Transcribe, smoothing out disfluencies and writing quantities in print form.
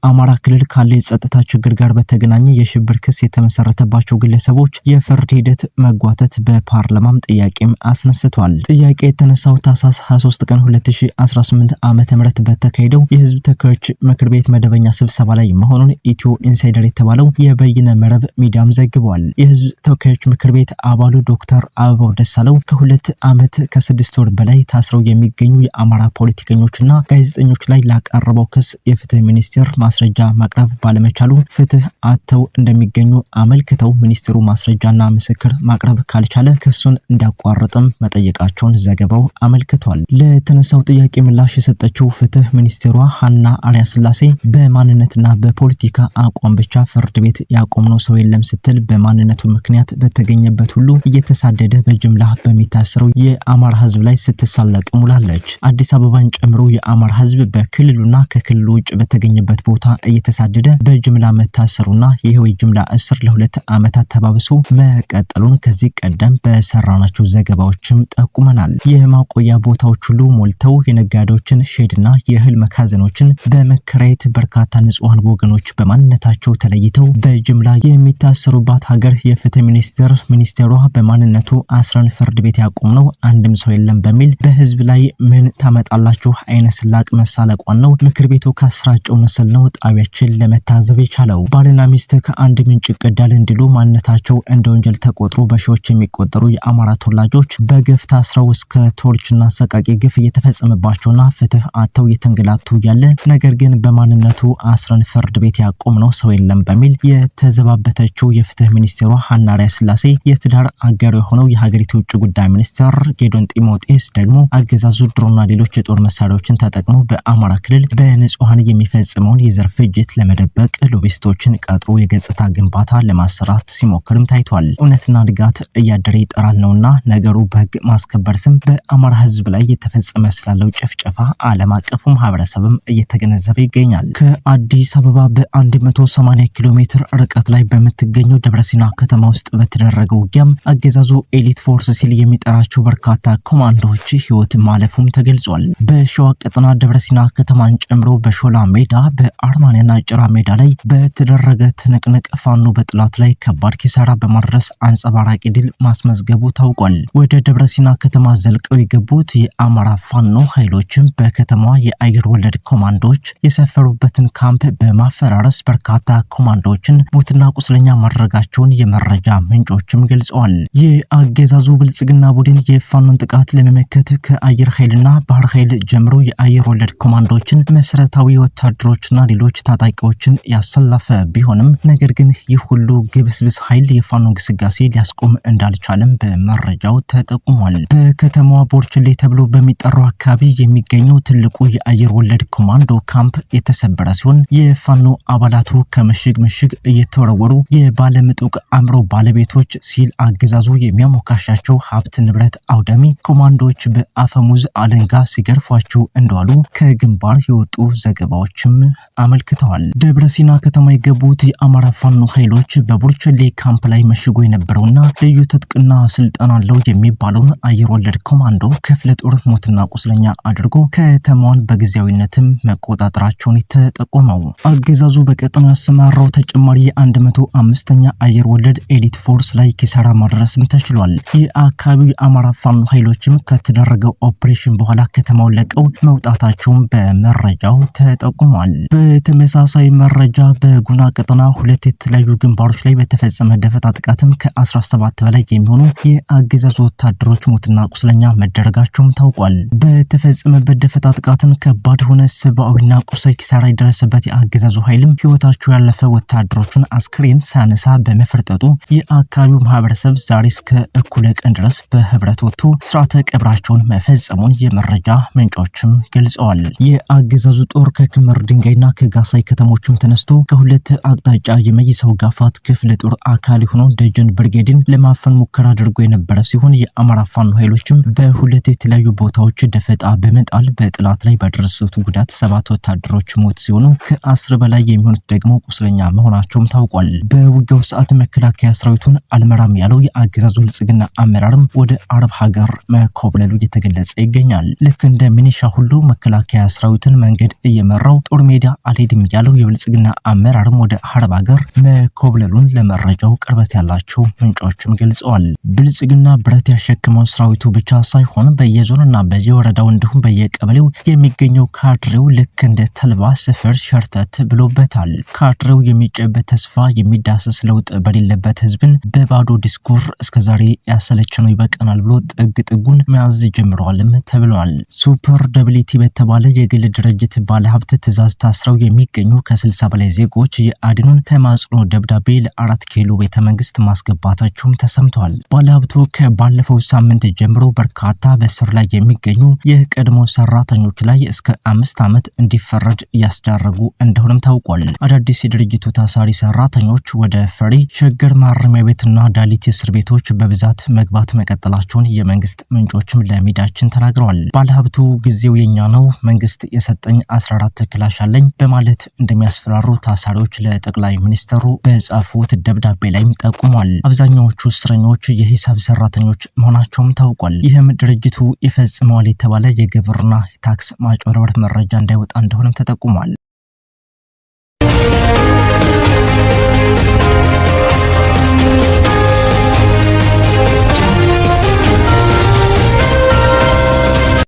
በአማራ ክልል ካለው የጸጥታ ችግር ጋር በተገናኘ የሽብር ክስ የተመሰረተባቸው ግለሰቦች የፍርድ ሂደት መጓተት በፓርላማም ጥያቄም አስነስቷል። ጥያቄ የተነሳው ታህሳስ 23 ቀን 2018 ዓ.ም በተካሄደው የህዝብ ተወካዮች ምክር ቤት መደበኛ ስብሰባ ላይ መሆኑን ኢትዮ ኢንሳይደር የተባለው የበይነ መረብ ሚዲያም ዘግቧል። የህዝብ ተወካዮች ምክር ቤት አባሉ ዶክተር አበባው ደሳለው ከ2 ዓመት ከ6 ወር በላይ ታስረው የሚገኙ የአማራ ፖለቲከኞችና ጋዜጠኞች ላይ ላቀረበው ክስ የፍትህ ሚኒስቴር ማስረጃ ማቅረብ ባለመቻሉ ፍትህ አጥተው እንደሚገኙ አመልክተው ሚኒስትሩ ማስረጃና ምስክር ማቅረብ ካልቻለ ክሱን እንዲያቋርጥም መጠየቃቸውን ዘገባው አመልክቷል። ለተነሳው ጥያቄ ምላሽ የሰጠችው ፍትህ ሚኒስቴሯ ሀና አርአያስላሴ በማንነትና በፖለቲካ አቋም ብቻ ፍርድ ቤት ያቆምነው ሰው የለም ስትል በማንነቱ ምክንያት በተገኘበት ሁሉ እየተሳደደ በጅምላ በሚታሰረው የአማራ ህዝብ ላይ ስትሳለቅ ውላለች። አዲስ አበባን ጨምሮ የአማራ ህዝብ በክልሉና ከክልሉ ውጭ በተገኘበት ቦታ እየተሳደደ በጅምላ መታሰሩና ይኸው የጅምላ እስር ለ2 ዓመታት ተባብሶ መቀጠሉን ከዚህ ቀደም በሰራናቸው ዘገባዎችም ጠቁመናል። የማቆያ ቦታዎች ሁሉ ሞልተው የነጋዴዎችን ሼድና የእህል መካዘኖችን በመከራየት በርካታ ንጹሐን ወገኖች በማንነታቸው ተለይተው በጅምላ የሚታሰሩባት ሀገር የፍትህ ሚኒስቴር ሚኒስቴሯ በማንነቱ አስረን ፍርድ ቤት ያቆምነው አንድም ሰው የለም በሚል በህዝብ ላይ ምን ታመጣላችሁ አይነት ስላቅ መሳለቋን ነው ምክር ቤቱ ካሰራጨው ምስል ነው ጣቢያችን ለመታዘብ የቻለው። ባልና ሚስት ከአንድ ምንጭ ይቀዳል እንዲሉ ማንነታቸው እንደ ወንጀል ተቆጥሮ በሺዎች የሚቆጠሩ የአማራ ተወላጆች በግፍ ታስረው እስከ ቶርችና አሰቃቂ ግፍ እየተፈጸመባቸውና ፍትህ አጥተው እየተንገላቱ ያለ፣ ነገር ግን በማንነቱ አስረን ፍርድ ቤት ያቆምነው ሰው የለም በሚል የተዘባበተችው የፍትህ ሚኒስቴሯ ሀና አርአያስላሴ የትዳር አጋሩ የሆነው የሀገሪቱ ውጭ ጉዳይ ሚኒስትር ጌዶን ጢሞቴዎስ ደግሞ አገዛዙ ድሮንና ሌሎች የጦር መሳሪያዎችን ተጠቅሞ በአማራ ክልል በንጹሐን የሚፈጽመውን የዘር ፍጅት ለመደበቅ ሎቢስቶችን ቀጥሮ የገጽታ ግንባታ ለማሰራት ሲሞክርም ታይቷል። እውነትና ንጋት እያደረ ይጠራል ነውና ነገሩ በህግ ማስከበር ስም በአማራ ህዝብ ላይ የተፈጸመ ስላለው ጭፍጨፋ ዓለም አቀፉ ማህበረሰብም እየተገነዘበ ይገኛል። ከአዲስ አበባ በ180 ኪሎ ሜትር ርቀት ላይ በምትገኘው ደብረሲና ከተማ ውስጥ በተደረገው ውጊያም አገዛዙ elite force ሲል የሚጠራቸው በርካታ ኮማንዶዎች ህይወት ማለፉም ተገልጿል። በሸዋ ቀጠና ደብረሲና ከተማን ጨምሮ በሾላ ሜዳ፣ በአርማንያና ጭራ ሜዳ ላይ በተደረገ ትንቅንቅ ፋኖ በጠላት ላይ ከባድ ኪሳራ በማድረስ አንጸባራቂ ድል ማስመዝገቡ ታውቋል። ወደ ደብረሲና ከተማ ዘልቀው የገቡት የአማራ ፋኖ ኃይሎችም በከተማዋ የአየር ወለድ ኮማንዶዎች የሰፈሩበትን ካምፕ በማፈራረስ በርካታ ኮማንዶዎችን ሙትና ቁስለኛ ማድረጋቸውን የመረጃ ምንጮችም ገልጸዋል። የአገዛዙ ብልጽግና ቡድን የፋኖን ጥቃት ለመመከት ከአየር ኃይልና ባህር ኃይል ጀምሮ የአየር ወለድ ኮማንዶዎችን፣ መሰረታዊ ወታደሮችና ሌሎች ታጣቂዎችን ያሰለፈ ቢሆንም ነገር ግን ይህ ሁሉ ግብስብስ ኃይል የፋኖ ግስጋሴ ሊያስቆም እንዳልቻለም በመረጃው ተጠቁሟል። በከተማዋ ቦርችሌ ተብሎ በሚጠራው አካባቢ የሚገኘው ትልቁ የአየር ወለድ ኮማንዶ ካምፕ የተሰበረ ሲሆን የፋኖ አባላቱ ከምሽግ ምሽግ እየተወረወሩ የባለምጡቅ አእምሮ ባለቤቶች ሲል አገዛዙ የሚያሞካሻቸው ሀብት ንብረት አውዳሚ ኮማንዶዎች በአፈሙዝ አለንጋ ሲገርፏቸው እንደዋሉ ከግንባር የወጡ ዘገባዎችም አመልክተዋል። ደብረ ሲና ከተማ የገቡት የአማራ ፋኖ ኃይሎች በቡርቸሌ ካምፕ ላይ መሽጎ የነበረውና ልዩ ትጥቅና ስልጠና አለው የሚባለውን አየር ወለድ ኮማንዶ ክፍለ ጦር ሞትና ቁስለኛ አድርጎ ከተማዋን በጊዜያዊነትም መቆጣጠራቸውን የተጠቆመው። አገዛዙ በቀጠናው ያሰማራው ተጨማሪ የ105ኛ አየር ወለድ elite force ላይ ኪሳራ ማድረስም ተችሏል። የአካባቢው የአማራ ፋኖ ኃይሎችም ከተደረገው ኦፕሬሽን በኋላ ከተማውን ለቀው መውጣታቸውን በመረጃው ተጠቁሟል። በተመሳሳይ መረጃ በጉና ቀጠና ሁለት የተለያዩ ግንባሮች ላይ በተፈጸመ ደፈጣ ጥቃትም ከ17 በላይ የሚሆኑ የአገዛዙ ወታደሮች ሞትና ቁስለኛ መደረጋቸውም ታውቋል። በተፈጸመበት ደፈጣ ጥቃትም ከባድ የሆነ ሰብአዊና ቁሳዊ ኪሳራ የደረሰበት የአገዛዙ ኃይልም ህይወታቸው ያለፈ ወታደሮቹን አስክሬን ሳያነሳ በመፈርጠጡ የአካባቢው ማህበረሰብ ዛሬ እስከ እኩለ ቀን ድረስ በህብረት ወጥቶ ስርዓተ ቀብራቸውን መፈጸሙን የመረጃ ምንጮችም ገልጸዋል። የአገዛዙ ጦር ከክምር ድንጋይና ከጋሳይ ከተሞችም ተነስቶ ከሁለት አቅጣጫ የመይሳው ጋፋት ክፍለ ጦር አካል የሆነውን ደጀን ብርጌድን ለማፈን ሙከራ አድርጎ የነበረ ሲሆን የአማራ ፋኖ ኃይሎችም በሁለት የተለያዩ ቦታዎች ደፈጣ በመጣል በጠላት ላይ ባደረሱት ጉዳት ሰባት ወታደሮች ሞት ሲሆኑ ከ10 በላይ የሚሆኑት ደግሞ ቁስለኛ መሆናቸውም ታውቋል። በውጊያው ሰዓት መከላከያ ሰራዊቱን አልመራም ያለው የአገዛዙ ብልጽግና አመራርም ወደ አረብ ሀገር መኮብለሉ እየተገለጸ ይገኛል። ልክ እንደ ሚኒሻ ሁሉ መከላከያ ሰራዊትን መንገድ እየመራው ጦር ሜዳ አልሄድም ያለው የብልጽግና አመራርም ወደ አረብ ሀገር መኮብለሉን ለመረጃው ቅርበት ያላቸው ምንጮችም ገልጸዋል። ብልጽግና ብረት ያሸክመው ሰራዊቱ ብቻ ሳይሆን በየዞንና በየወረዳው እንዲሁም በየቀበሌው የሚገኘው ካድሬው ልክ እንደ ተልባ ስፍር ሸርተት ብሎበታል። ካድሬው የሚጨበት ተስፋ የሚዳሰስ ለውጥ በሌለበት ህዝብን በባዶ ዲስኩር እስከዛሬ ያሰለቸነው ይበቃናል ብሎ ጥግ ጥጉን መያዝ ጀምረዋልም ተብለዋል። ሱፐር ደብሊቲ በተባለ የግል ድርጅት ባለሀብት ትዕዛዝ ታስረው የሚገኙ ከ60 በላይ ዜጎች የአድኑን ተማጽኖ ደብዳቤ ለ4 ኪሎ ቤተመንግስት ማስገባታቸውም ተሰምተዋል። ባለሀብቱ ከባለፈው ሳምንት ጀምሮ በርካታ በስር ላይ የሚገኙ የቀድሞ ሰራተኞች ላይ እስከ 5 ዓመት እንዲፈረድ እያስዳረጉ እንደሆነም ታውቋል። አዳዲስ የድርጅቱ ታሳሪ ሰራተኞች ወደ ፈሪ፣ ሸገር ማረሚያ ቤትና ዳሊቲ እስር ቤቶች በብዛት መግባት መቀጠላቸውን የመንግስት ምንጮችም ለሚዲያችን ተናግረዋል። ባለሀብቱ ጊዜው የኛ ነው፣ መንግስት የሰጠኝ 14 ክላሽ አለኝ በማለት እንደሚያስፈራሩ ታሳሪዎች ለጠቅላይ ሚኒስትሩ በጻፉት ደብዳቤ ላይም ጠቁሟል። አብዛኛዎቹ እስረኞች የሂሳብ ሰራተኞች መሆናቸውም ታውቋል። ይህም ድርጅቱ ይፈጽመዋል የተባለ የግብርና ታክስ ማጭበርበር መረጃ እንዳይወጣ እንደሆነም ተጠቁሟል።